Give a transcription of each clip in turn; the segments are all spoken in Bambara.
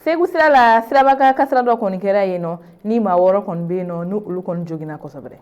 Segu sira la, siraba kasara dɔ kɔni kɛra yen nɔ, ni maa 6 kɔni bɛ yen nɔ, ni olu kɔni joginna kosɛbɛ.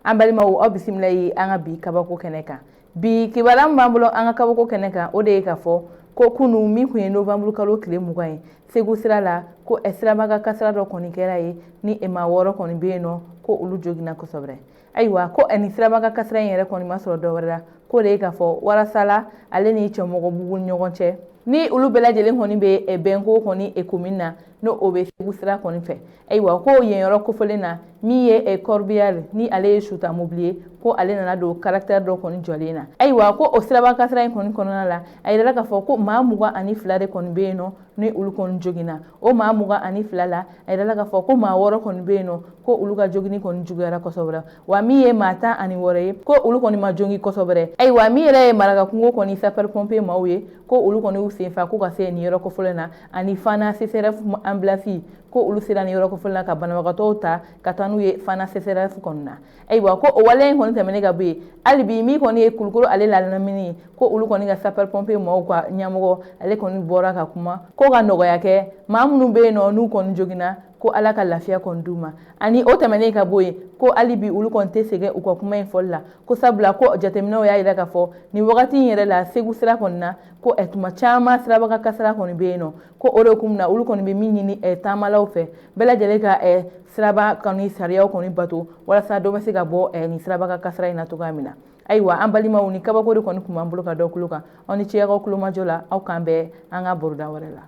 An balimaw, aw bisimila ye an ka bi kabako kɛnɛ kan. Bi kibaruya min b'an bolo an ka kabako kɛnɛ kan, o de ye k'a fɔ ko kunu min tun ye novembre kalo tile 20 ye, Segu sira la, ko siraba kasara dɔ kɔni kɛra yen, ni maa 6 kɔni bɛ yen nɔ, ko olu joginna kosɛbɛ. Ayiwa, ko ni siraba kasara in yɛrɛ kɔni ma sɔrɔ dɔwɛrɛ la, k'o de ye k'a fɔ Warasala ale ni Cɛmɔgɔbugu ni ɲɔgɔn cɛ, ni olu bɛɛ lajɛlen kɔni bɛ Bɛnko kɔni commune na, n'o o bɛ Segu sira kɔni fɛ. Ayiwa, ko yen yɔrɔ kofɔlen na, min ye corbillard, ni ale ye suta mobili ye, ko ale nana don tracteur dɔ kɔni jɔlen na. Ayiwa, ko o siraba kasara in kɔni kɔnɔna la, a yirala k'a fɔ ko maa 22 de kɔni bɛ yen nɔ, ni olu kɔni joginna. O maa 22 la, a yirala k'a fɔ ko maa 6 kɔni bɛ yen nɔ, ko olu ka jogini kɔni juguyara kosɛbɛ, wa min ye maa 16 ye, ko olu kɔni ma jogi kosɛbɛ. Ayiwa, min yɛrɛ ye Marakakungo kɔni sapeur pompier maaw ye, ko olu kɔni y'u senfa ko ka se nin yɔrɔ kofɔlen na, ani Fana CSRéf ambulance, ko olu sera nin yɔrɔ kofɔlen na ka banabagatɔw ta ka taa n'u ye Fana CSRéf kɔni na. Ayiwa, ko o waleya in kɔni tɛmɛnen ka bɔ yen, hali bi min kɔni ye Kulukoro ale lamini ye, ko olu kɔni ka sapeur pompier maaw ka ɲɛmɔgɔ, ale kɔni bɔra ka kuma ko ka nɔgɔya kɛ maa minnu bɛ yen nɔ, n'u kɔni joginna, ko Ala ka lafiya kɔni d'u ma. Ani o tɛmɛnen ka bɔ yen, ko hali bi olu kɔni tɛ sɛgɛn u ka kuma in fɔli la, ko sabula ko jateminɛw y'a jira k'a fɔ nin wagati in yɛrɛ la, Segu sira kɔni na, ko tuma caman siraba kasara kɔni bɛ yen nɔ. Ko o de kun na, olu kɔni bɛ min ɲini taamalaw fɛ, bɛɛ lajɛlen ka siraba kɔni sariyaw kɔni bato, walasa dɔ bɛ se ka bɔ nin siraba kasara in na cogoya min na. Ayiwa, an balimaw, ni kabako de kɔni tun b'an bolo ka dɔ tulo kan. Aw ni ce aw ka kulomajɔ la. Aw k'an bɛn an ka baroda wɛrɛ la.